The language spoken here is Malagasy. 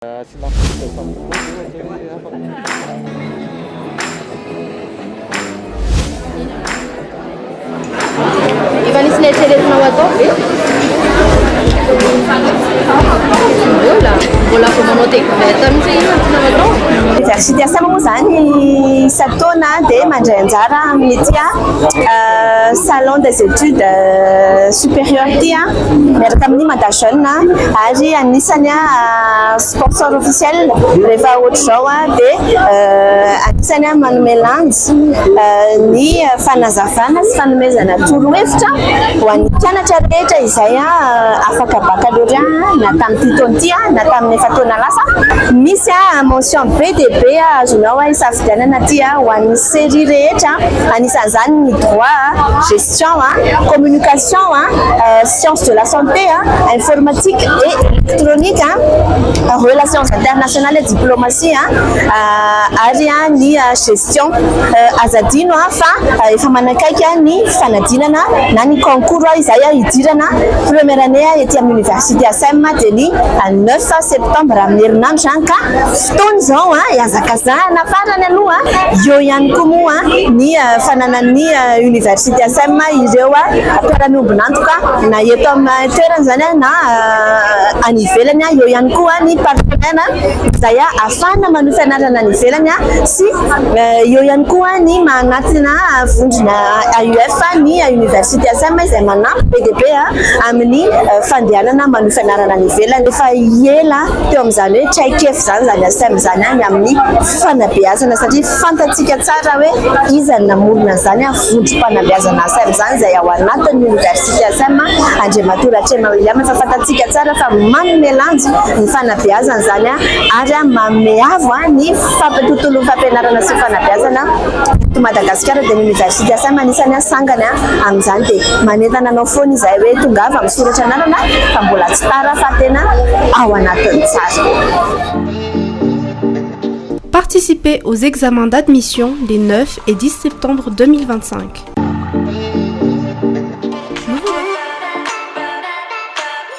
Asiana fototra samy ohatra hoe afaka. Efa nisy neritreretinao atao ve? Mbola, mbola vao manao découverte mihitsy hoe inona no tianao atao? Université ASEM moa izany isan-taona dia mandray anjara amin'ity salon des études supérieures ity miaraka amin'ny Mada Jeune ary anisany sponsor officiel. Rehefa ohatr'izao dia anisany manome lanja ny fanazavana sy fanomezana torohevitra ho an'ny mpianatra rehetra izay afaka baccalauréat na tamin'ity taona ity na tamin'ny efa taona lasa. Misy mention be dia be azonao hisafidianana aty ho an'ny série rehetra, anisan'izany ny droit, gestion, communication, sciences de la santé, informatique et électronique, relations internationales et diplomatie ary ny gestion. Aza adino fa efa manakaiky ny fanadinana na ny concours izay hidirana première année ety amin'ny université ASEM, dia ny 9 septembre amin'ny herinandro izany, ka fotoana izao hihazakazahana farany aloha. Eo ihany koa moa ny fananan'ny université ASEM ireo mpiara-miombon'antoka na eto amin'ny toerana izany na any ivelany. Eo ihany koa ny partenaire izay ahafahana manohy fianarana any ivelany sy eo ihany koa ny manatina vondrona AUF ny université ASEM izay manampy be dia be amin'ny fandehanana manohy fianarana any ivelany. Efa ela teo amin'izany hoe traikefa izany ASEM izany ny amin'ny fanabeazana, satria fantatsika tsara hoe iza no namorona an'izany vondrom-panabeazana ASEM izany izay ao anatin'ny université ASEM, Andriamatoa Ratrema William. Efa fantatsika tsara fa manome lanja ny fanabeazana izany ary manome avo ny tontolon'ny fampianarana sy fanabeazana eto Madagasikara, dia ny université ASEM anisany sangany amin'izany. Dia manentana anao foana izahay hoe tongava misoratra anarana fa mbola tsy tara fa tena ao anatin'ny tsara. Participez aux examens d'admission les 9 et 10 septembre 2025.